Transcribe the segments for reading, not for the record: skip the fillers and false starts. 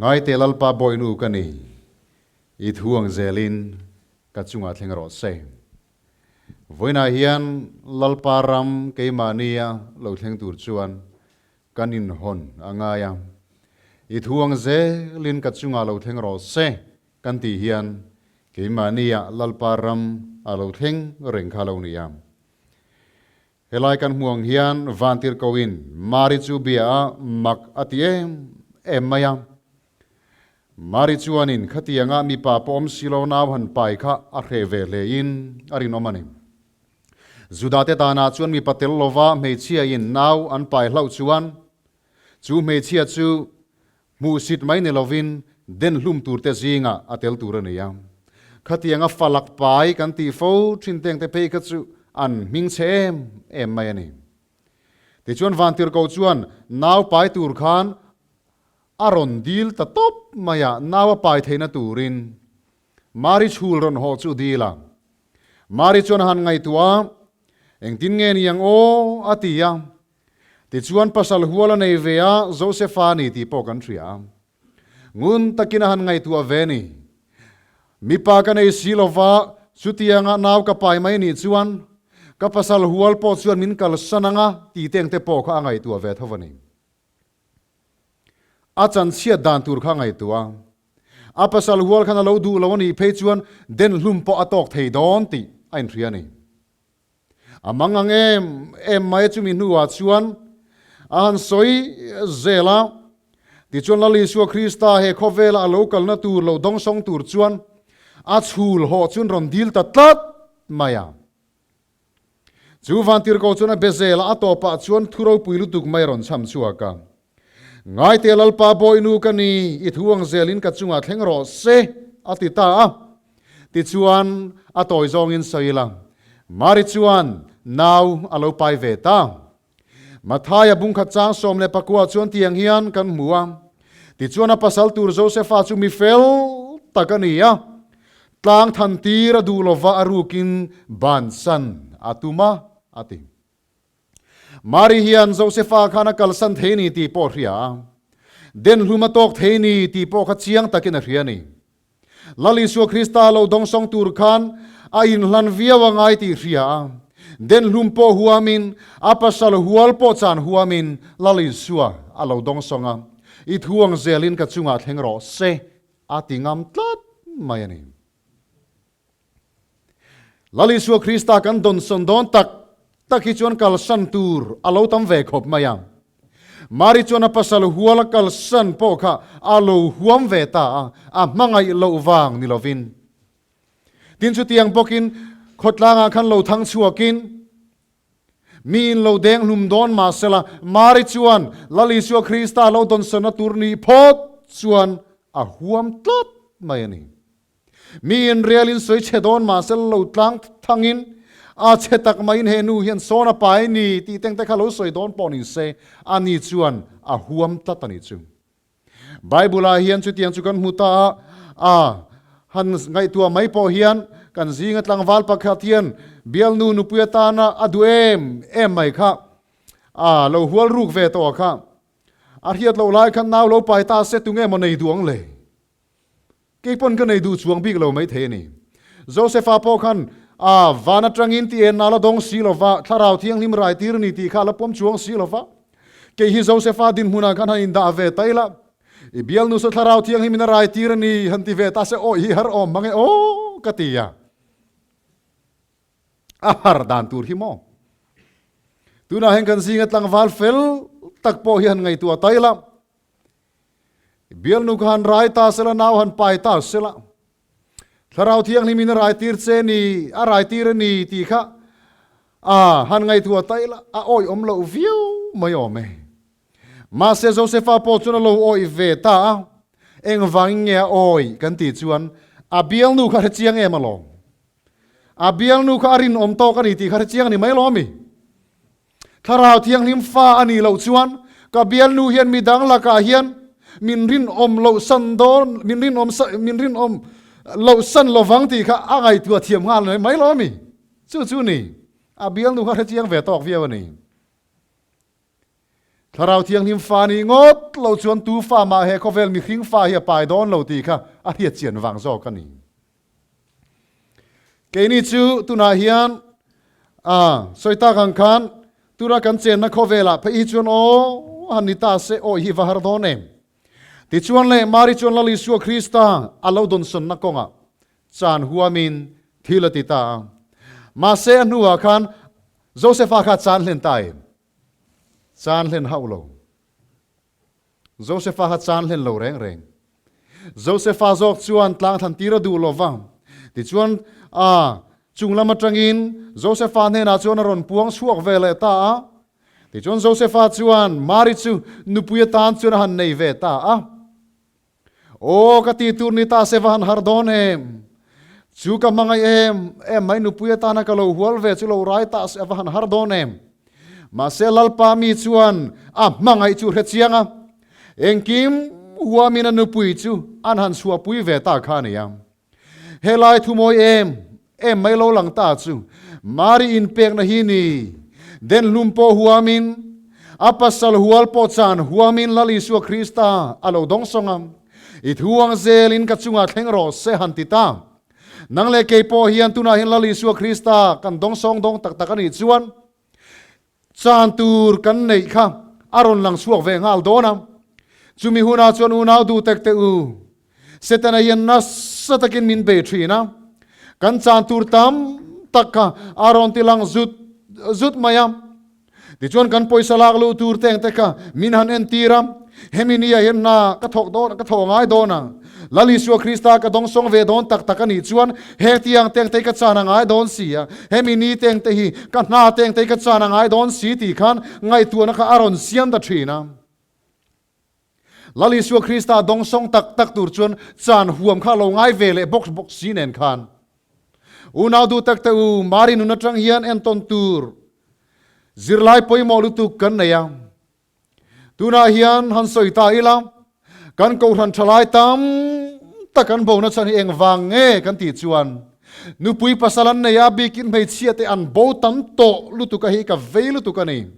Ngaite Lalpa Bawihnu ka ni, i thu ang zelin ka chungah thleng rawh se. Vawiinah hian Lalpa ram keimahnia lo thleng tur chuan kan inhawn a ngai a. I thu ang zelin ka chungah lo thleng rawh se kan tih hian keimahnia Lalpa ram a lo thleng reng kha lo ni a. Helai kan hmu ang hian Vantirhkoin Mari chu bia a mak a ti em em mai a. Mari chuanin khatianga mipa pawh awm si lo nau han pai kha a hreh ve hlein a rinawm a ni. Judate tanah chuan mipa tel lova hmeichhiain nau an pai hlauh chuan chu hmeichhia chu Hmuhsit mai ni lovin den hlum turte zingah a tel tur a ni a. Khatianga falak pai kan tih fo thin tengte phei kha chu an hming chhe em em mai a ni. Tichuan Vantirhkoh chuan nau pai tur khan a rawn dil ta tawp mai a, nau a pai theihna turin Mari chhul rawn haw chu dil a. Mari chuan a han ngaihtuah a, Engtin nge ni ang aw? a ti a. Tichuan pasal hual a nei ve a, Josefa a ni tih pawh kan hria a. Ngun takin a han ngaihtuah ve ni. Mipa ka nei si lova, chutianga nau ka pai mai nih chuan ka pasal hual pawh chuan min kalsan ang a tih te engte pawh kha a ngaihtuah ve tho a ni. A chanchhiat dan tur kha a ngaihtuah a. A pasal hual khan a lo duh lo a nih phei chuan den hlum pawh a tawk thei dawn tih a inhria a ni. A mang ang em em mai chumi hnuah chuan a han sawi zel a, tichuan Lal Isua Krista he khawvela a lo kalna tur lo dawngsawng tur chuan a chhul hawh chuan rawn dil ta tlat mai a. Chu vantirhkoh chuan a be zel a, a tawpah chuan thu ropui lutuk mai a rawn chham chhuak a. Ngaite Lalpa Bawihnu ka ni, i thu ang zelin ka chungah thleng rawh se, a ti ta a. Tichuan, a tawi zawngin sawi ila, Mari chuan nau a lo pai ve ta. Mathaia bungkhat chang 14 chuan tiang hian kan hmu a, Tichuan a pasal tur Josefa chu mi fel tak a ni a, tlang than tir a duh lova a rukin bansan a tum a, a ti. Mari hian Josefa khan a kalsan thei ni tih pawh a hria a, den hlum a tawk thei ni tih pawh kha chiang takin a hria a ni. Lal Isua Krista lo dawngsawng tur khan a inhlan viau a ngai tih hria a, den hlum pawh huamin, a pasal hual pawh chan huamin Lal Isua a lo dawngsawng a, I thu ang zelin ka chungah thleng rawh se, a ti ngam tlat mai a ni. Lal Isua Krista kan dawnsawn dawn tak tak hi chuan kalsan tur a lo tam ve khawp mai a. Mari chuan a pasal hual a kalsan pawh kha a lo huam ve ta a, a hmangaih loh vang ni lovin. Tin chutiang bawkin khawtlangah khan lo thang chhuakin mi in lo deng hlum dawn mahsela Mari chuan Lal Isua Krista lo dawnsawnna tur nih phawt chuan a huam tlat mai a ni. Mi in rialin sawi chhe dawn mahse lo tlang thangin a chhe tak maiin he nu hian sawn a pai ni tih teng te kha lo sawi dawn pawh ni se a ni chuan a huam tlat a ni chu. Bible ah hian chutiang chu kan hmu ta a, a han ngaihtuah mai pawh hian kan zinga tlangval pakhat hian bialnu nupui atana a duh em em mai kha a lo hual ruk ve tawh kha a hriat loh lai khan nau lo pai ta se tunge maw nei duh ang le? Kei pawn ka nei duh chuang bik lo maithei a ni. Josefa pawh khan, A, van atangin ti en a la dawng si lo va, Thlarau Thianghlim rai tir ni tih kha a la pawm chuang si lo va. Kei hi Josefa dinhmunah khan han indah ve ta ila, i bialnu saw Thlarau Thianghlimin a rai tir a ni, han ti ve ta se, awi hi har awm mang e aw, ka ti a. A har dan tur hi maw? Tunah hian kan zinga tlangval fel tak pawh hi han ngaihtuah ta ila, Bialnu kha han rai ta sela, nau han pai ta sela, Thlarau Thianghlimin a rai tir che ni, a rai tir a ni tih kha a han ngaihtuah ta ila, a awih awm loh viau mai awm e. Mahse Josefa pawh chuan a lo awih ve ta a, engvangin nge a awih kan tih chuan a bialnu kha a hre chiang em alawm. A bialnu kha a rinawm tawk a ni tih kha hre chiang a ni mai lawm mi. Thlarau Thianghlim fa a nih loh chuan ka bialnu hian midang lakah hian min rinawm loh san dawn, min rinawm min rinawm loh san lovang tih kha a ngaihtuah thiam nghal mai lo a mi? Chu chu ni, a bialnu kha hrechiang ve tawk viau a ni. Thlarau Thianghlim fa nih ngawt lo chuan tu fa mah he khawvel mihring fa hi a pai dawn lo tih kha a hriat chian vang zawk a ni. Keini chu tunah hian a sawi tak ang khan tuna kan chenna khawvelah phei hi chuan aw han ni ta se awi hi va har dawn em. Tichuan le Mari chuan Lal Isua Krista a lo dawnsawnna kawngah chan huamin thil a ti ta a. Mahse a hnuah khan Josefa kha chan hlen ta em? Chan hlen hauh lo. Josefa kha chan hlen lo reng reng. Josefa zawk chuan tlang thlan tir a duh lo va. Tichuan, a chung lam atangin Josefa hnenah chuan a rawn puang chhuak ve leh ta a. Tichuan Josefa chuan Mari chu nupui atan chuan a han nei ve ta a. Aw, ka ti tur ni ta se va han har dawn em? Chu ka hmangaih em em mai nupui atana ka lo hual ve chu lo rai ta se va han har dawn em? Mahse Lalpa mi chuan a hmangaih chu hre chiang a, engkim huamin a nupui chu an han chhuahpui ve ta kha a ni a. Helai thumawi em em mai lo lang ta chu Mari inpekna hi ni. Den hlum pawh huamin, a pasal hual pawh chan huamin Lal Isua Krista a lo dawng sawng a, I thu ang zelin ka chungah thleng rawh se han ti ta. Nang leh kei pawh hian tunah hian Lal Isua Krista kan dawng sawng dawng tak tak a nih chuan Chan tur kan neih kha a rawn lang chhuak ve nghal dawn a. Chumi hunah chuan unau duh tek teh u, Setana hian nasa takin min bei thin a. Kan chan tur tam tak kha a rawn ti lang zut zut mai a. Tichuan kan pawisa lak luh tur te engte kha min han entir a. Hemi nia hian hna ka thawk dawn, ka thawh ngai dawn a. Lal Isua Krista ka dawngsawng ve dawn tak tak a nih chuan hetiang teng te hi ka chan a ngai dawn si a, hemi ni teng te hi ka hna teng te hi ka chan a ngai dawn si tih khan ngaihtuahna kha a rawn siam ta thin a. Lal Isua Krista dawngsawng tak tak tur chuan chan huam kha a lo ngai ve leh bawk bawk si nen khan unau duh tak te u Mari nun atang hian entawn tur zirlai pawimawh lutuk kan nei a. Tunah hian han sawi ta ila, kan kohhran thalai tam tak an bo nachhan hi engvang nge kan tih chuan nupui pasal an nei a, bikin hmeichhia te an bo tam tawh lutuk a hi ka vei lutuk a ni.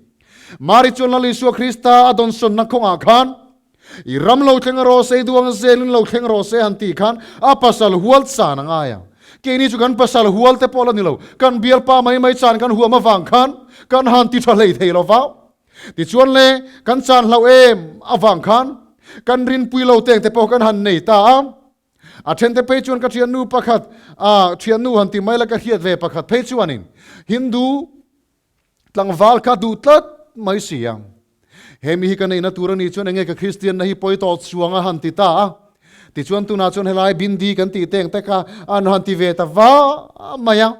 Mari chuan Lal Isua Krista a dawnsawnna kawngah khan i ram lo thleng rawh se, i duang zelin lo thleng rawh se han tih khan a pasal hual chan a ngai ang. Keini chu kan pasal hual te pawh la ni lo, kan bialpa mai mai chan kan huam avang khan kan han ti tha hlei thei lo va. Tichuan le, kan chan hlauh em avang khan kan rinpui lo teng te pawh kan han nei ta a. A then te phei chuan ka thiannu pakhat, a thiannu han ti mai la ka hriat ve pakhat phei chuanin Hindu tlangval kha duh tlat mai si a. He mi hi ka neihna tur a nih chuan enge ka Kristian na hi pawi tawh chuang a han ti ta a. Tichuan tunah chuan helai bindi kan tih teng te kha an han ti ve ta va mai a.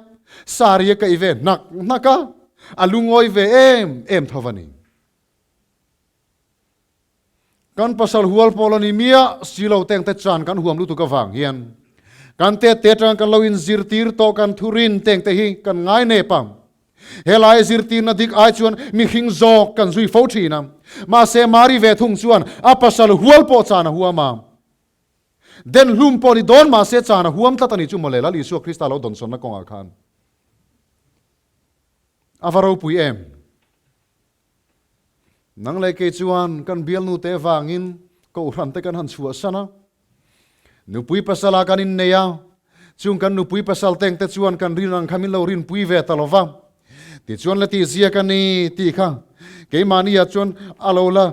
Sari a kaih ve hnak hnak a. A lungawi ve em em tho a ni. Kan pasal hual pawl a ni miah si lo teng te chan kan huam lutuk avang hian kan te te atang kan lo inzirtir tawh kan thurin teng te hi kan ngai nep a. Helai zirtirna dik ai chuan mihring zawk kan zui fo thin a. Mahse Mari ve thung chuan a pasal hual pawh chan a huam a. Den hlum pawh ni dawn mahse chan a huam tlat a ni chu mawle Lal Isua Krista lo dawnsawnna kawngah khan. A va ropui em? Nang leh kei chuan kan bialnu te vangin kohhran te kan han chhuahsan a, nupui pasala kan innei a, chung kan nupui pasal teng te chuan kan rin ang kha min lo rinpui ve ta lo va. Tichuan la tih ziak a ni tih kha keimahniah chuan a lo la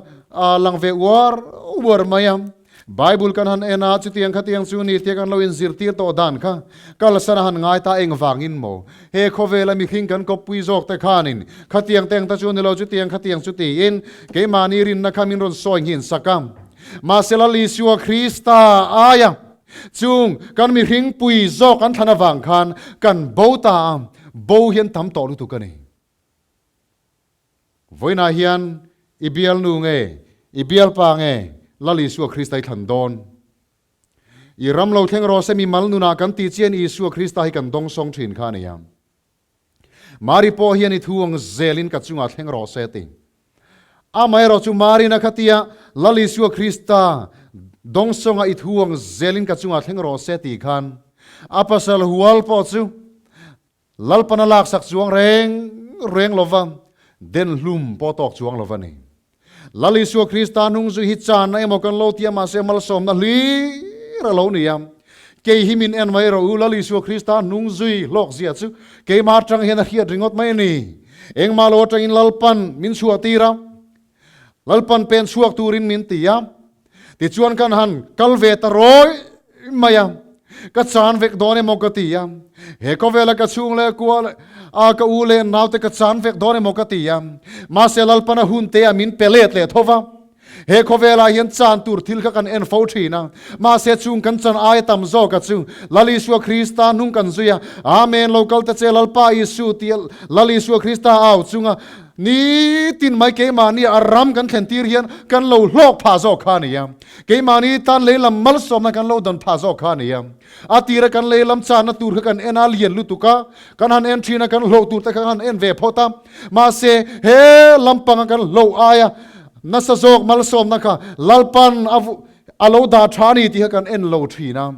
lang ve uar uar mai a. Bible kan han en a, chutiang khatiang chu ni tia kan lo inzirtir tawh dan kha kalsan a han ngai ta engvangin maw? He khawvela mihring kan kawppui zawk te khanin khatiang teng ta chu ni lo, chutiang khatiang chu tiin keimahni rinna kha min rawn sawi nghin sak a. Mahse Lal Isua Krista aia chung kan mihring pui zawk an thlan avang khan kan bo ta a, bo hian tam tawh lutuk a ni. Vawiinah hian i bialnu nge, i bialpa nge Lal Isua Krista i thlan dawn? I ram lo thleng rawh se mi mal nunah kan tih chian Isua Krista hi kan dawngsawng thin kha a ni a. Mari pawh hian i thu ang zelin ka chungah thleng rawh se ti. Amaherawh chu Marina khatia Lal Isua Krista dawngsawnga i thu ang zelin ka chungah thleng rawh se tih khan a pasal hual pawh chu Lalpan a laksak chuang reng reng lova, den hlum pawh tawk chuang lova ni. Lal Isua Krista hnung zui hi channa emaw kan lo ti a, mahse malsawmna hlir a lo ni a. Kei hi min en mai rawh u, Lal Isua Krista hnung zui hlawk zia chu keimah atang hian a hriat ringawt mai a ni. Engmah lo atangin Lalpan min chhuah tir a, Lalpan pen chhuak turin min ti a, tichuan kan han kal ve ta rawi mai a, ka chan vek dawn emaw ka ti a, he khawvela ka chhung leh kua a ka u leh naute ka chan vek dawn emaw ka ti a, mahse Lalpan a hun te ah min pe let leh tho va, he khawvelah hian chan tur thil kha kan en fo thin a, mahse chung kan chan aia tam zawk a chu Lal Isua Krista hnung kan zui a, Amen lo kal ta che Lalpa Isu tih Lal Isua Krista au chunga Nitin mai keimahni a ram kan thlen tir hian kan lo hlawk phah zawk kha a ni a. Keimahni tan leilam malsawmna kan lo dawn phah zawk kha a ni a. A tira kan leilam channa tur kha kan en a lian lutuk a, kan han en thin a, kan hlawh tur te kha kan han en ve phawt a. Mahse, he lampanga kan hlawh aia nasa zawk malsawmna kha Lalpan a lo dah tha a ni tih kha kan en lo thin a.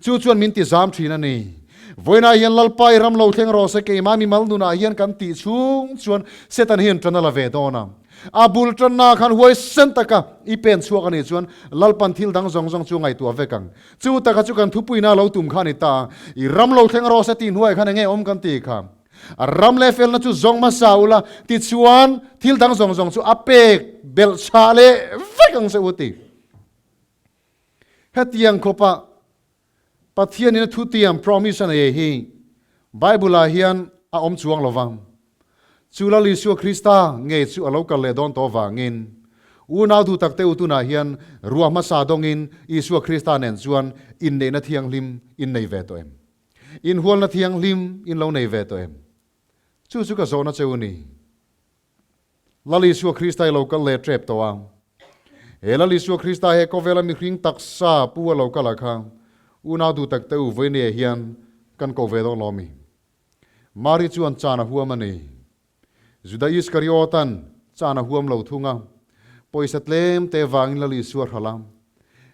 Chu chuan min ti zam thin a ni. Vawiinah hian Lalpa i ram lo thleng rawh se keimah mimal nunah hian kan tih chhung chuan Satan hian tan a la ve dawn a. A bul tanna khan huaisen taka i pen chhuak a nih chuan Lalpan thil dang zawng zawng chu ngaihtuah vek ang. Chu taka chu kan thupuina lo tum kha a ni ta. I ram lo thleng rawh se tih hnuaiah khan enge awm kan ti kha. A ram leh felna chu zawng hmasa ula tichuan thil dang zawng zawng chu a pek belh chhah leh vek ang che u ti. Hetiang khawpa Pathianin a thutiam, promise, a nei hi Bible-ah hian a awm chuang lo vang. Chu Lal Isua Krista ngei chu a lo kal leh dawn tawh vangin unau duh takte u tunah hian ruah hmasa dawngin Isua Krista nen chuan inneihna thianghlim in nei ve tawh em? Inhualna thianghlim in lo nei ve tawh em? Chu chu ka zawhna che u ni. Lal Isua Krista i lo kal leh tep tawh a. He Lal Isua Krista he khawvela mihring taksa pu a lo kal a kha unau duh tak te u vawinia hian kan ko ve dawn lo mi? Mari chuan chan a huam a ni. Juda Iskariotan chan a huam lo thung a, pawisa tlem te vangin Lal Isua hralh a.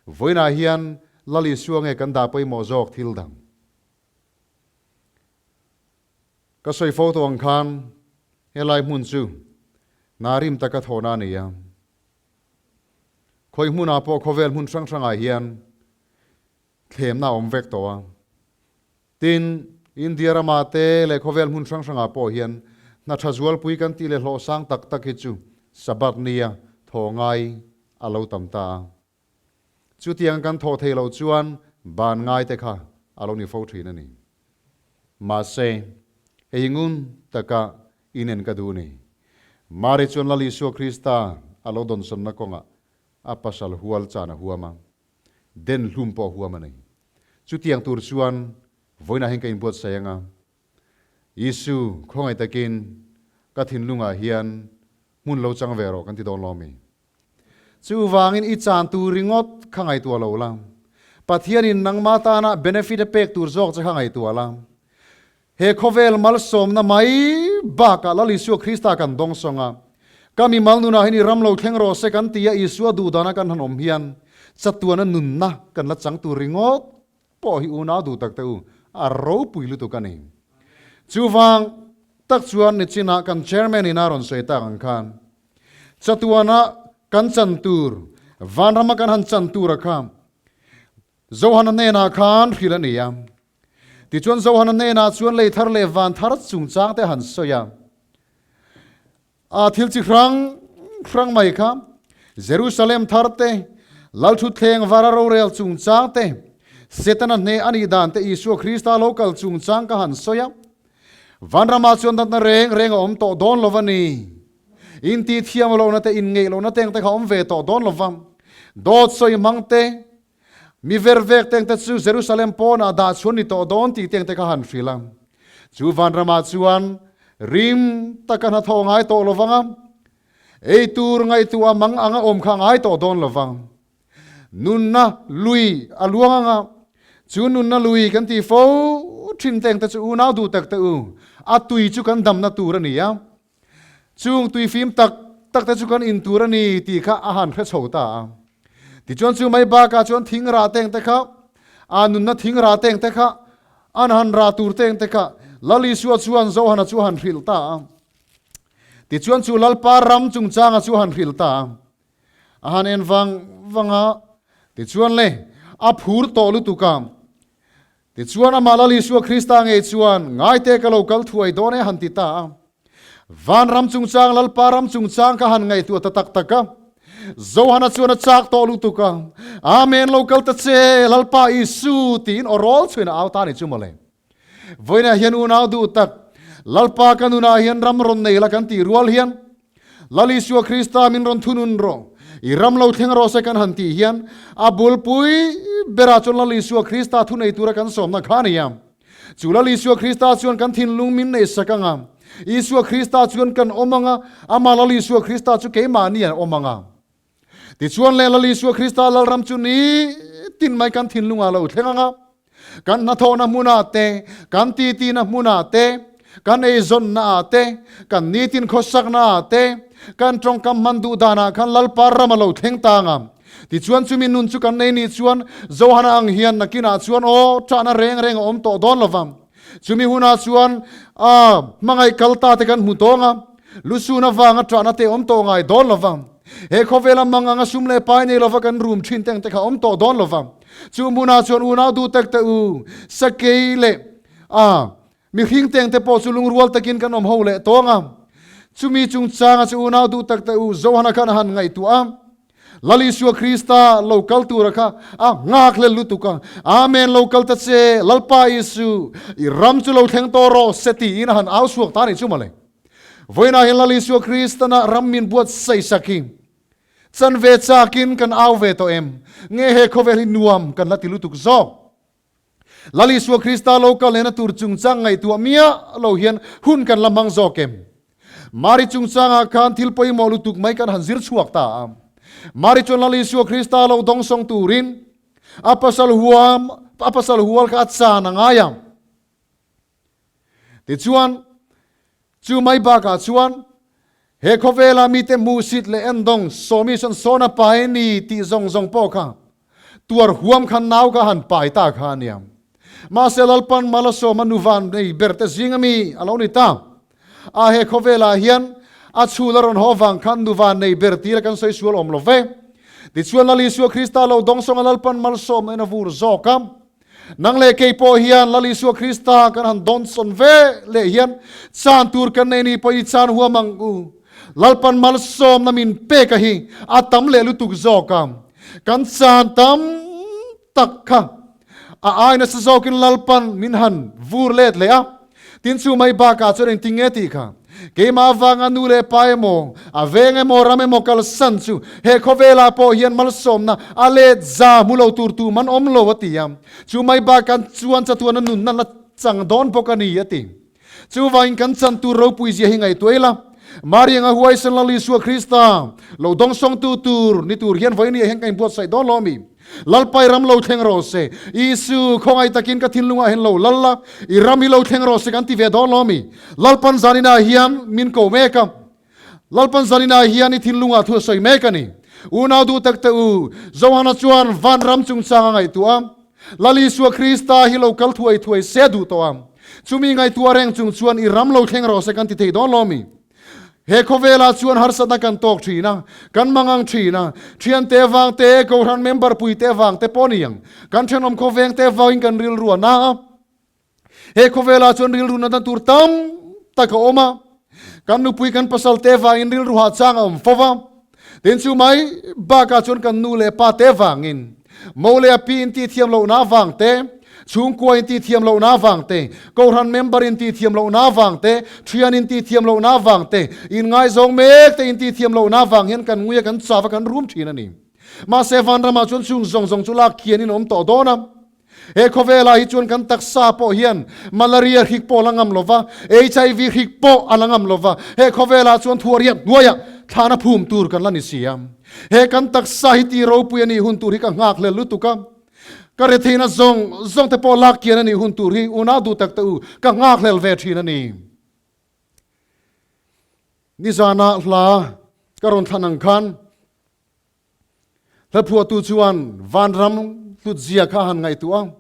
Vawiinah hian Lal Isua nge kan dah pawimawh zawk thil dang? Ka sawi fo tawh ang khan helai hmun chu hna rim taka thawhna a ni a. Khawi hmunah pawh khawvel hmun hrang hrangah hian thlemna a awm vek tawh a. Tin, India ramah te leh khawvel hmun hrang hrangah pawh hian hna tha zualpui kan tih leh hlawh sang tak tak hi chu Sabbath nia thaw ngai a lo tam ta a. Chutiang kan thawh theih loh chuan ban ngai te kha a lo ni fo thin a ni. Mahse, hei ngun taka inen ka duh ni. Mari chuan Lal Isua Krista a lo dawnsawnna kawngah a pasal hual chan a huam a, den hlum pawh a huam a ni. Chutiang tur chuan vawiinah hian ka inbuatsaih ang a, Isu khawngaih takin ka thinlungah hian hmun lo chang ve rawh kan ti dawn lo mi. Chuvangin i chan tur ringawt kha ngaihtuah lo la. Pathianin nangmah tana benefit a pek tur zawk che kha ngaihtuah la. He khawvel malsawmna mai bakah Lal Isua Krista kan dawng sawng a. Ka mimal nunah hian i ram lo thleng rawh se kan ti a, Isua duhdana kan han awm hian chatuana nunna kan la chang tur ringawt pawh hi unau duh tak te u, a ropui lutuk a ni. Chuvang tak chuan nichinah kan chairman in a rawn sawi tak ang khan, Chatuana kan chan tur, vanrama kan han chan tur a kha Johana hnenah khan hrilh a ni a. Tichuan Johana hnenah chuan lei thar leh van thar chungchang te han sawi a. A thil chi hrang hrang mai kha Jerusalem thar te, Lalthutthleng vara rorel chungchang te, Setana hneh a nih dan te Isua Krista lo kal chungchang ka han sawi a. Vanramah chuan natna reng reng a awm tawh dawn lo va ni. Inti thiam lohna te, inngeih lohna teng te kha awm ve tawh dawn lo va. Dawt sawi hmang te, mi ver vek teng te chu Jerusalem pawnah dah chhuan ni tawh dawn tih teng te kha han hrilh a. Chu vanramah chuan rim taka hnathawh ngai tawh lo vang a, ei tur ngaihtuah mang anga awm kha ngai tawh dawn lo vang. Nunna lui a luang anga, chu nunna lui kan ti fo thin teng te chu unau duh tak te u, a tui chu kan damna tur a ni a, chung tui fim tak tak te chu kan in tur a ni tih kha a han hre chho ta a. Tichuan chu mai bakah chuan thing rah teng te kha, a nunna thing rah teng te kha, an han rah tur teng te kha Lal Isua chuan Johana chu a han hrilh ta a. Tichuan chu Lalpa ram chungchanga chu a han hrilh ta a. A han en vang vang a, tichuan le, a phur tawh lutuk a. Tichuan amah Lal Isua Krista ngei chuan, Ngaite ka lo kal thuai dawn e han ti ta a. Vanram chungchang Lalpa ram chungchang ka han ngaihtuah ta tak tak a. Johana chuan a chak tawh lutuk a, Amen lo kal ta che, Lalpa Isu tiin aw rawl chhuin a au ta a ni chu mawle. Vawiinah hian unau duh tak, Lalpa ka nunah hian ram rawn nei la kan tih rual hian, Lal Isua Krista min rawn thunun rawh, i ram lo thleng rawh se kan han tih hian, a bulpui berah chuan Lal Isua Krista thunei tura kan sawmna kha a ni a. Chu Lal Isua Krista chuan kan thinlung min neihsak ang a, Isua Krista chuan kan awm ang a, amah Lal Isua Krista chu keimahni an awm ang a. Tichuan leh Lal Isua Krista Lalram chu ni tin mai kan thinlungah lo thleng ang a, kan hnathawhna hmunah te, kan titina hmunah te, kan eizawnna ah te, kan nitin khawsakna ah te, kan tawngkam hman duh danah khan Lalpa ram a lo thleng ta ang a. Tichuan chumi nun chu kan nei nih chuan Johana ang hian nakinah chuan aw ṭahna reng reng a awm tawh dawn lo vang. Chumi hunah chuan a hmangaih kal ta te kan hmu tawng a, lusun avanga ṭahna te awm tawh ngai dawn lo vang. He khawvela mang anga sum leh pai nei lova kan rum ṭhin te ang te kha awm tawh dawn lo vang. Chu hmunah chuan unau duh tak te u, sakei leh a mihring te ang te pawh chu lungrual takin kan awm ho leh tawng a. Chumi chungchanga chu unau duh tak te u, Johana khan a han ngaihtuah a. Lal Isua Krista lo kal tura kha a nghak hlel lutuk a, Amen lo kal ta che, Lalpa Isu, i ram chu lo thleng tawh rawh se tiin a han au chhuak ta a nih chu mawle. Vawiinah hian Lal Isua Kristana ram min buatsaih sak hi chan ve chakin kan au ve tawh em? Nge he khawvel hi nuam kan la ti lutuk zawk? Lal Isua Krista lo kal lehna tur chungchang ngaihtuah miah lo hian hun kan la hmang zawk em? Mari chungchangah khan thil pawimawh lutuk mai kan han zir chhuak ta a. Mari chuan Lal Isua Krista lo dawngsawng turin a pasal huam a pasal hual kha a chan a ngai a. Tichuan, chu mai bakah chuan he khawvela mite hmuhsit leh endawng sawmi sawn sawn a pai ni tih zawng zawng pawh kha tuar huam khan nau kha han pai ta kha a nia. Mahse Lalpan Malasawma nuvan nei ber te zing ami a lo ni ta. A he khawvelah hian a chhul a rawn haw vang khan nuvan nei ber tira kan sawi sual awm lo ve. Tichuan Lal Isua Krista lo dawngsawng a Lalpan malsawmna in a vur zawk a. Nang leh kei pawh hian Lal Isua Krista kan han dawnsawn ve leh hian chan tur kan nei ni pawh i chan huam ang u. Lalpan malsawmna min pek a hi a tam leh lutuk zawk a. Kan chan tam tak kha a ai nasa zawkin Lalpan min han vur let leh a. Tin chu mai bakah chuan engtin nge tih kha? Keimah avanga nu leh pa emaw, a veng emaw, ram emaw kalsan chu he khawvelah pawh hian malsawmna a let za hmu lo tur tu man awm lo a ti a. Chu mai bakah chuan chatuana nunna la chang dawn bawk a ni a ti. Chuvangin kan chan tur ropui zia hi ngaihtuah ila, Marianga huaisen Lal Isua Krista lo dawngsawngtu tur ni tur hian vawiin ah hian ka inbuatsaih dawn lo a mi? Lalpai ram lo thleng rawh se. Isu, khawngaih takin ka thinlungah hian lo lal la, i ram hi lo thleng rawh se kan ti ve dawn lo mi? Lalpan zaninah hian min ko mek a. Lalpan zaninah hian i thinlungah thu a sawi mek a ni. Unau duh tak te u, Johana chuan van ram chungchang a ngaihtuah a. Lal Isua Krista hi lo kal thuai thuai se a duh tawh a. Chumi ngaihtuah reng chung chuan i ram lo thleng rawh se kan ti thei dawn lo mi? He khawvelah chuan harsatna kan tawk thin a, kan mangang thin a, thiante vang te, Kohhran member puite vang te pawh ni ang, kan thenawm khawveng te vangin kan rilru a na a. He khawvelah chuan rilru natna tur tam tak a awm a, kan nupui kan pasal te vangin rilru hahchang a awm fo va, tin chu mai bakah chuan kan nu leh pa te vangin Mo leh a pi in tih thiam lohna avang te, chhungkua in tih thiam lohna avang te, Kohhran member in tih thiam lohna avang te, thian in tih thiam lohna avang te, inngaizawng mek te in tih thiam lohna avang hian kan ngui a kan chau a kan rum thin a ni. Mahse vanramah chuan chung zawng zawng chu lak khian in awm tawh dawn a. He khawvelah hi chuan kan taksa pawh hian malaria hrik pawh a la ngam lo va, HIV hrik pawh a la ngam lo va, he khawvelah chuan thuariat hnuaiah thlana phum tur kan la ni si a. He kan taksa hi ti ropui a nih hun tur hi ka nghak hlel lutuk a, ka retheihna zawng zawng te pawh lak kian a nih hun tur hi unau duh tak te u ka nghak hlel ve thin a ni. Nizana hla ka rawn thlan ang khan hlaphuahtu chuan vanram hlutzia kha a han ngaihtuah a,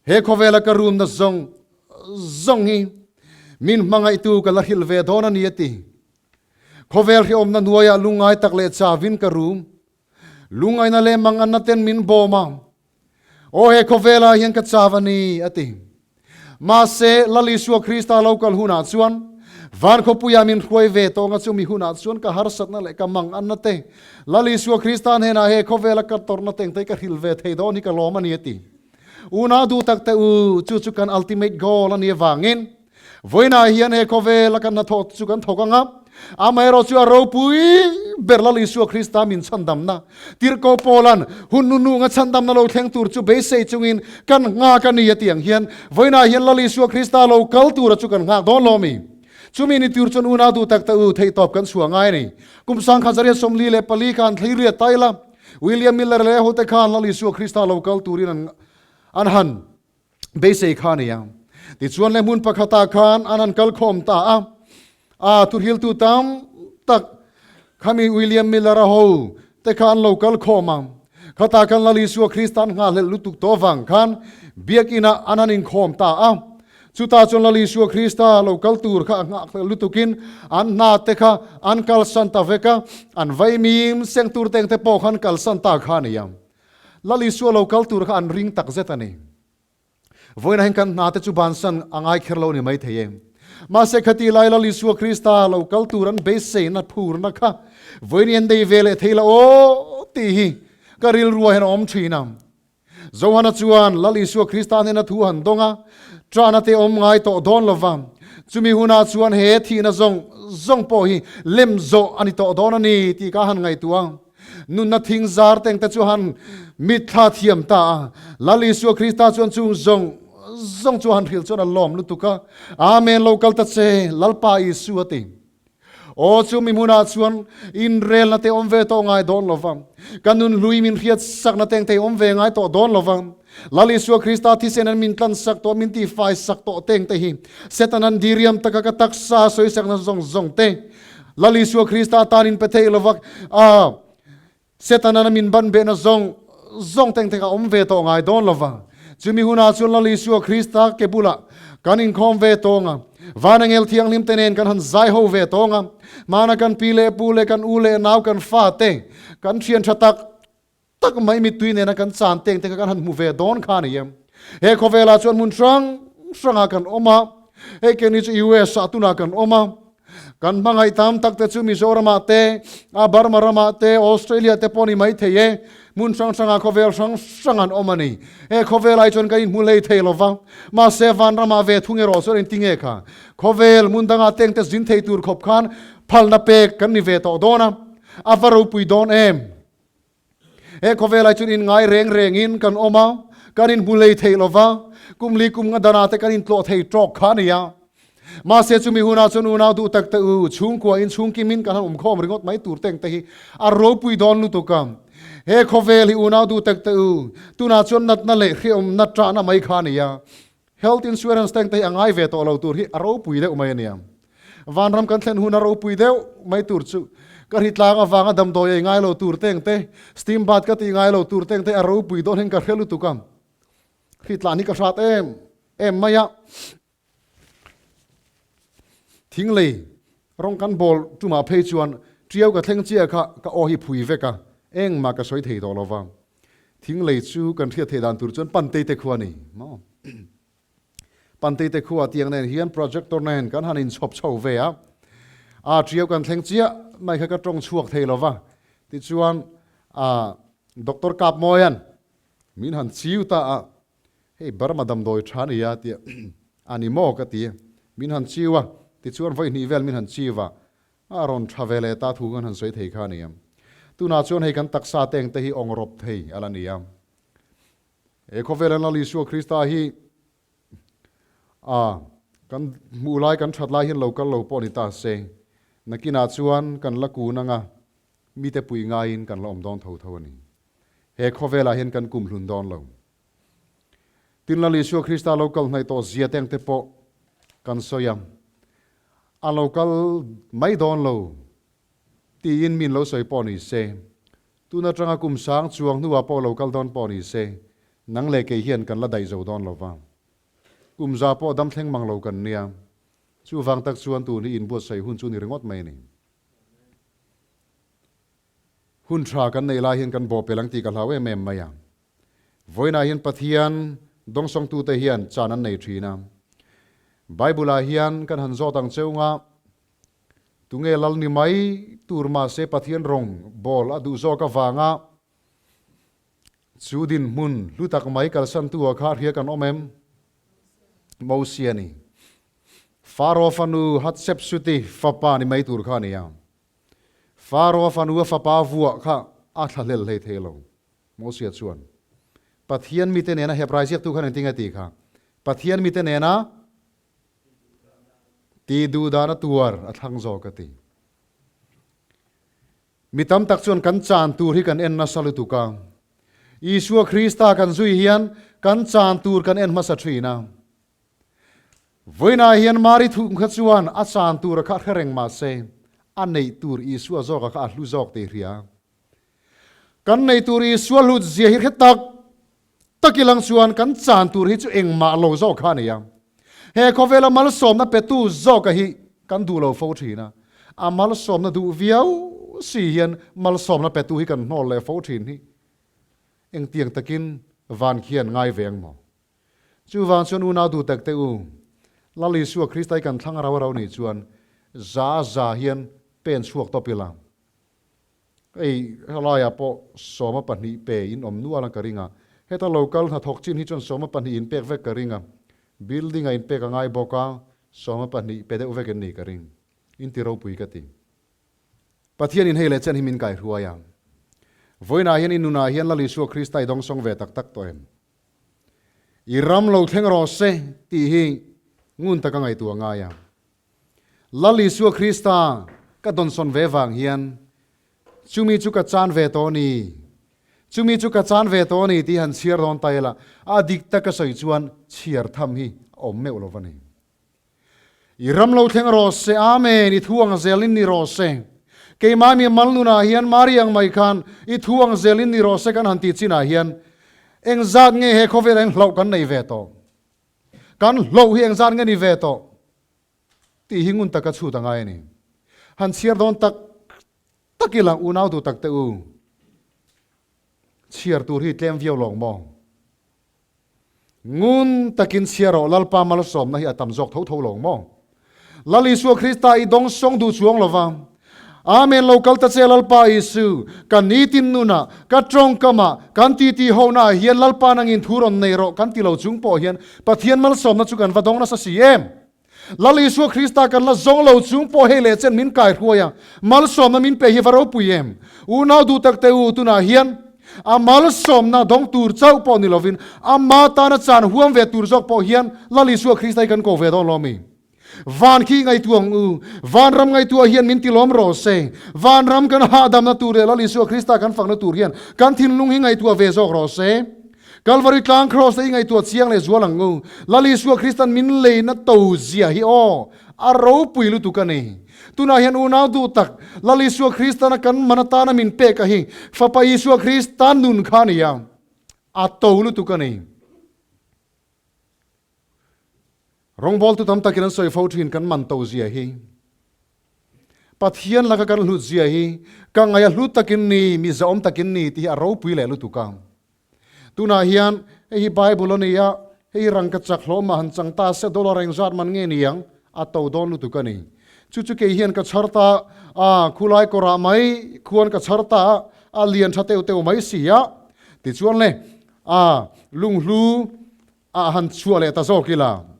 he khawvela ka rumna zawng zawng hi min hmangaihtu ka la hrilh ve dawn a ni a ti. Khawvel hrehawmna hnuaiah lungngai tak leh chavin ka rum. Lungngaihna leh manganna ten min bawm a. Aw he khawvelah hian ka chav a ni, a ti. Mahse, Lal Isua Krista lo kal hunah chuan van khawpuiah min hruai ve tawng a, chumi hunah chuan ka harsatna leh ka manganna te Lal Isua Krista hnenah he khawvela ka tawrhna te engte ka hrilh ve thei dawn hi ka lawm a ni, a ti. Unau duh tak te u, chu chu kan ultimate goal a nih avangin Vawiinah hian he khawvela kan hnathawh chu kan thawk ang a, amaherawh chu a ropui ber Lal Isua Krista min chhandamna, Tirhkoh Paula'n hun nununga chhandamna lo thleng tur chu beisei chungin kan nghak a ni a tih ang hian vawiinah hian Lal Isua Krista lo kal tura chu kan nghak dawn lo mi? Chumi ni tur chuan unau duh tak ta u, theihtawp kan chhuah ngai a ni. Kum 1944 khan Thleiriat Taila, William Miller leh hote khan Lal Isua Krista lo kal turin an han Beisei kha a ni a. Tichuan le hmun pakhatah khan an han kal khawm ta a. A thuhriltu tam tak khami William Miller-a ho te kha an lo kal khawm a. Khatah khan Lal Isua Krista an nghahhlelh lutuk tawh avang khan biakinah an han inkhawm ta a. Chutah chuan Lal Isua Krista lo kal tur kha a nghahhlelh lutukin an hna te kha an kalsan ta vek a, an vaimim seng tur te engte pawh kha an kalsan ta kha a ni a. Lal Isua lo kal tur kha an ring tak zet a ni. Vawiinah hian kan hna te chu bansan a ngai kher lo ni mai thei e. Mahse khati lai Lal Isua Krista lo kal tur an beiseina phurna kha vawiin hi an nei ve leh thei la aw tih hi ka rilruah hian a awm thin a. Johana chuan Lal Isua Krista hnena thu han dawng a, ṭahna te awm ngai tawh dawn lo va, chumi hunah chuan he thihna zawng zawng pawh hi lem zawh a ni tawh dawn a ni tih ka han ngaihtuah a. Nunna thing zar teng te chu han mitthla thiam ta a. Lal Isua Krista chuan chung zawng zawng chu han hrilh chuan a lawm lutuk a. Amen lo kal ta che, Lalpa Isu a ti. Aw chu mi hmunah chuan inrelna te awm ve tawh ngai dawn lo va. Ka nun hlui min hriat sakna teng te awm ve ngai tawh dawn lo va. Lal Isua Krista thisen an min tlan sak tawh, min tihfai sak tawh teng te hi Satan an diriam taka ka taksa sawisakna zawng zawng te Lal Isua Krista tan in pe thei lovak a, Setanan a min ban behna zawng zawng teng teng a awm ve tawh ngai dawn lova. Chumi hunah chuan Lal Isua Krista ke bulah kan inkhawm ve tawng a, van angel thianghlim te nen kan han zai ho ve tawng a, hmana kan pi leh pu leh kan u leh nau kan fa te kan thian tha tak tak mai mittui nena kan chan teng te kha kan han hmu ve dawn kha a ni em. He khawvelah chuan hmun hrang hrangah kan awm a, hei keini chu US ah tunah kan awm a, kan hmangaih tam tak te chu Mizoramah te, a Burma ramah te, Australia te pawh ni mai thei e, hmun hrang hrangah khawvel hrang hrang an awm a ni. He khawvel ai chuan kan inhmu hlei thei lo va, mahse vanramah ve thung erawh chuan engti nge kha khawvel hmun dangah teng te zin thei tur khawp khan phalna pek kan ni ve tawh dawn a, a va ropui dawn em? He khawvelai chuan inngai reng rengin kan awm a, kan inhmu lei thei lo va, kum li kum nga danah te kan intlawh thei tawk kha a ni a. Mahse chumi hunah chuan unau duh tak te u, chhungkua in chhungkimin kan han awmkhawm ringawt mai tur teng te hi a ropui dawn lutuk a. He khawvel hi unau duh tak te u, tunah chuan natna leh hreawmna ṭahna mai kha a ni a. Health insurance teng te hi a ngai ve tawh lo tur hi a ropui deuh mai a nia. Vanram kan thlen hun a ropui deuh mai tur chu ka hritlang avanga damdawi ei ngai lo tur teng te, steam bath ka tih ngai lo tur teng te a ropui dawn hian ka hre lutuk a. Hritlan hi ka hrat em em mai a. Thinglei rawng kan bawl tumah phei chuan tiau ka thleng chiah kha ka aw hi phui vek a, engmah ka sawi thei tawh lo va. Thinglei chu kan hriat theih dan tur chuan Pantei te khua a ni maw? Pantei te khua tiang nen hian projector nen kan han inchhawp chho ve a, a tiau kan thleng chiah mai kha ka tawng chhuak thei lo va, tichuan a Doctor Kapmawia'n min han chiu ta a, hei Burma damdawi tha a ni a tia a ni maw ka ti, min han chiu a, tichuan vawi hnih vel min han chiu a, A rawn tha ve leh ta thu kan han sawi thei kha a ni a. Tunah chuan hei kan taksa teng te hi awng rawp thei a la ni a. He khawvela Lal Isua Krista hi a kan hmuh lai kan that lai hian lo kal lo pawh ni ta se, nakinah chuan kan la kun anga mite pui ngaiin kan la awm dawn tho tho a ni. He khawvelah hian kan kum hlun dawn lo. Tin Lal Isua Krista lo kal hnaih tawh zia teng te pawh kan sawi a. A lo kal mai dawn lo tiin min lo sawi pawh ni se, tun atanga kum sang chuang hnuah pawh lo kal dawn pawh ni se, nang leh kei hian kan la daih zo dawn lo va. Kum za pawh dam thleng mang lo kan nia. Chuvang tak chuan tun hi inbuatsaih hun chu ni ringawt mai a ni. Hun tha kan nei lai hian kan bawhpelh ang tih ka hlau em em mai a. Vawiinah hian Pathian dawngsawngtute hian chan an nei thin a. Bible-ah hian kan han zawt ang cheu nga, tunge lal ni mai tur mahse Pathian rawng bawl a duh zawk avanga chu dinhmun hlu tak mai kalsantu ah kha hria kan awm em? Mosia ni. Faro fanu Hatshepsuti fapa ni mai tur kha a ni a. Faro fanu a fapa vuah kha a thlahlel hlei thei lo. Mosia chuan, Pathian mite nena Hebrai ziaktu khan engtin nge ti kha? Pathian mite nena ti duh dana tuar a thlang zawk a ti. Mi tam tak chuan kan chan tur hi kan en nasa lutuk a. Isua Krista kan zui hian kan chan tur kan en hmasa thin a. Vawiinah hian Mari thum kha chuan a chan tur a kha hre reng mah se, a neih tur Isua zawka kha a hlu zawk tih hria. Kan nei tur Isua hlut zia hi hre tak tak ilang chuan kan chan tur hi chu engmah lo zawk kha a ni a. He khawvela malsawmna petu zawka hi kan duh lo fo thin a. A malsawmna duh viau si hian malsawmna petu hi kan hnawl leh fo thin hi engtiang takin van khian ngai ve ang maw? Chuvang chuan unau duh tak te u, Lal Isua Krista hi kan thlang rau rau nih chuan za za hian pen chhuak tawp ila. Hei helaiah pawh 12 pe in awm nual ang ka ring a, heta local hnathawk chin hi chuan 12 in pek vek ka ring a, building a in pek a ngai bawk a, 12 pe deuh vek in nih ka ring. In ti ropui ka ti. Pathian in hei leh chen hi min kaihruai a. Vawiinah hian i nunah hian Lal Isua Krista i dawngsawng ve tak tak tawh em? I ram lo thleng rawh se tih hi ngun taka ngaihtuah ngai a. Lal Isua Krista ka dawnsawn ve vang hian chumi chu ka chan ve tawh ni, chumi chu ka chan ve tawh ni tih han chhiar dawn ta ila, a dik taka sawi chuan chhiar tham hi a awm meuh lo va ni. I ram lo thleng rawh se, Amen, i thu ang zelin ni rawh se. Keimah mi mal nunah hian Mari ang mai khan i thu ang zelin ni rawh se kan han tih chinah hian engzat nge he khawvelah hian hlauh kan nei ve tawh? Kan hlauh hi engzat nge ni ve tawh? Tih hi ngun taka chhut a ngai a ni. Han chhiar dawn tak tak ila unau duh tak te u, chhiar tur hi tlem viau lawng maw? Ngun takin chhiar rawh, Lalpa malsawmna hi a tam zawk tho tho lo maw? Lal Isua Krista i dawng sawng duh chuang lo va. Amen lo kal ta che Lalpa Isu, ka nitin nunah, ka tawngkamah, kan titi honaah hian Lalpa nangin thu rawn nei rawh kan ti lo chung pawh hian Pathian malsawmna chu kan va dawng nasa si em? Lal Isua Krista kan la zawng lo chung pawh hei leh chen min kai hruai a, malsawmna min pe hi va ropui em? Unau duh tak te u, tunah hian a malsawmna dawng tur chauh pawh ni lovin ama tana chan huam ve tur zawk pawh hian Lal Isua Krista hi kan ko ve dawn lo mi? Van khi ngaihtuah ang u, vanram ngaihtuah hian min tilawm rawh se. Vanram kan hahdamna tur leh Lal Isua Krista kan fakna tur hian kan thinlung hi ngaihtuah ve zawk rawh se. Kalvari tlang Kraws te i ngaihtuah chiang leh zual ang u. Lal Isua Kristan min leina to zia hi aw, a ropui lutuk a ni. Tunah hian unau duh tak, Lal Isua Kristana kan man atana min pek a hi, Fapa Isua Krista nun kha a ni a, a to lutuk a ni. Rawngbawltu tam takin an sawi fo thin kan man to zia hi. Pathian laka kan hlut zia hi ka ngaih a hlut takin ni, mi zahawm takin ni tih hi a ropui leh lutuk a. Tunah hian hei hi Bible a ni a, hei hi rangka chak hlawm ah han chang ta se dollar engzat man nge ni ang? A to dawn lutuk a ni. Chu chu kei hian ka chhar ta a, khulai kawrah mai khuan ka chhar ta a, a lian tha teuh teuh mai si a. Tichuan le, a lunghlu a han chhuah leh ta zawk ila.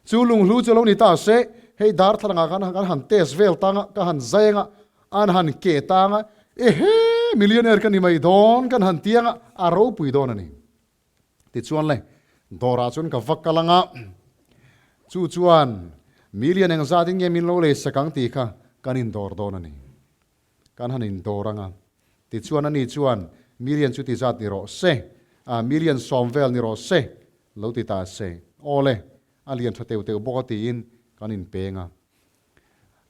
Chu lunghlu chu lo ni ta se, hei darthlalangah khan kan han test vel tang a, ka han zai anga, an han keh tang a, ehe, millionaire ka ni mai dawn kan han ti anga, a ropui dawn a ni. Tichuan le, dawrah chuan ka va kal anga, chu chuan million engzatin nge min lo lei sak ang tih kha kan indawr dawn a ni. Kan han indawr anga, Tichuan ani chuan, Million chu ti zat ni rawh se, a million sawm vel ni rawh se, lo ti ta se. Aw le, a lian tha teuh teuh bawk a tiin kan inpeng a.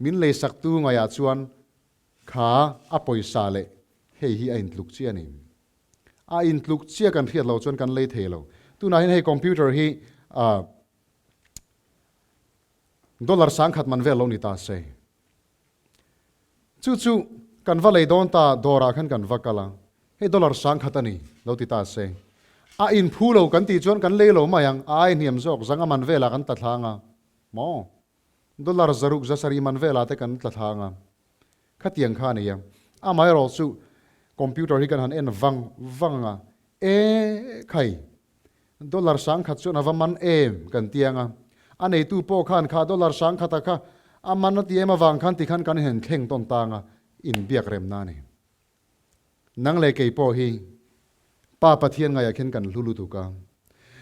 Min leisaktu ngaiah chuan kha a pawisa leh hei hi a intluk chiah a ni. A intluk chiah kan hriat loh chuan kan lei thei lo. Tunah hian hei computer hi dollar 10,000 man vel lo ni ta se. Chu chu Kan va lei dawn ta, dawrah khan kan va kal a, hei dollar 1000 a ni, lo ti ta se. A inphu lo kan tih chuan kan lei lo mai ang, a ai hniam zawk, zanga man velah kan tla thlang a, maw? Dollar 600 700 man velah te kan tla thlang a. Khatiang kha a ni a. Amaherawh chu computer hi kan han en vang vang ang a, e khai, dollar 1000 chuan a va man em kan ti ang a. A neitu pawh khan kha dollar 1000 a kha a man a ti em avang khan tikhan kan hen thleng tawn tang a, inbiak remna a ni. Nang leh kei pawh hi Pa Pathian ngaiah khian kan hlu lutuk a.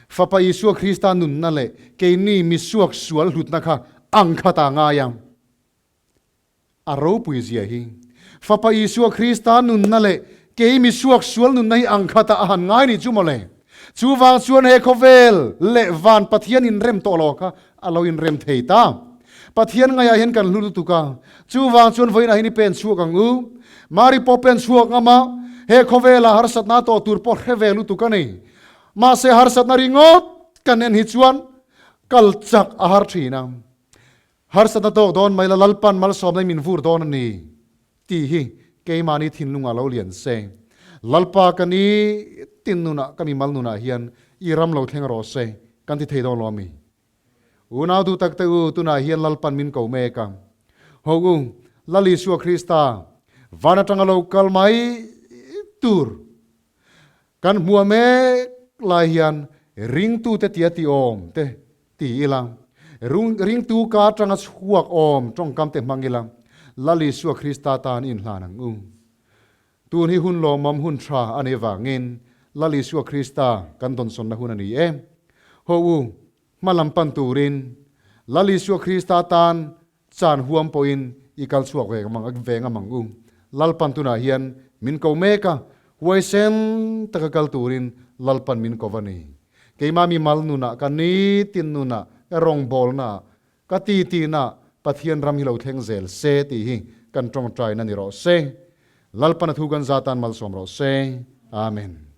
Fapa Isua Krista nunna leh keini misuak sual hlutna kha ang khat a ngai a. A ropui zia hi. Fapa Isua Krista nunna leh kei misuak sual nunna hi ang khatah a han ngai ni chu mawle. Chuvang chuan he khawvel leh van Pathian inrem tawh lo kha a lo inrem thei ta. Pathian ngaiah hian kan hlu lutuk a, chuvang chuan vawiinah hian i pen chhuak ang u. Mari pawh pen chhuak ngam a, he khawvela harsatna tawh tur pawh hre ve lutuk a ni. Mahse harsatna ringawt kan en hi chuan kal chak a har thin a. Harsatna tawk dawn mai la Lalpan malsawmna min vur dawn a ni tih hi keimahni thinlungah lo lian se. Lalpa ka ni tin nunah ka mimal nunah hian i ram lo thleng rawh se kan ti thei dawn lo a mi? Unau duh tak te u tunah hian Lalpan min ko mek a. Ho u, Lal Isua Krista van atanga lo kal mai tur kan hmuah mek lai hian ringtute tia ti awm te Ti ila, ringtu ka atanga chhuak awm tawngkam te hmang ila, Lal Isua Krista tan inhlan ang u. Tun hi hun lawmawm hun tha a nih vangin Lal Isua Krista kan dawnsawnna hun a ni e. Haw u, hma lam pan turin Lal Isua Krista tan chan huam pawhin i kal chhuak ve ngam ang u. Lalpan tunah hian min ko mek a, huaisen taka kal turin Lalpan min ko va ni. Keimah mi mal nunah, ka nitin nunah, ka rawngbawlnaah, ka titinaah Pathian ram hi lo thleng zel se tih hi kan tawngtaina ni rawh se. Lalpan a thu kan za tan malsawm rawh se. Amen.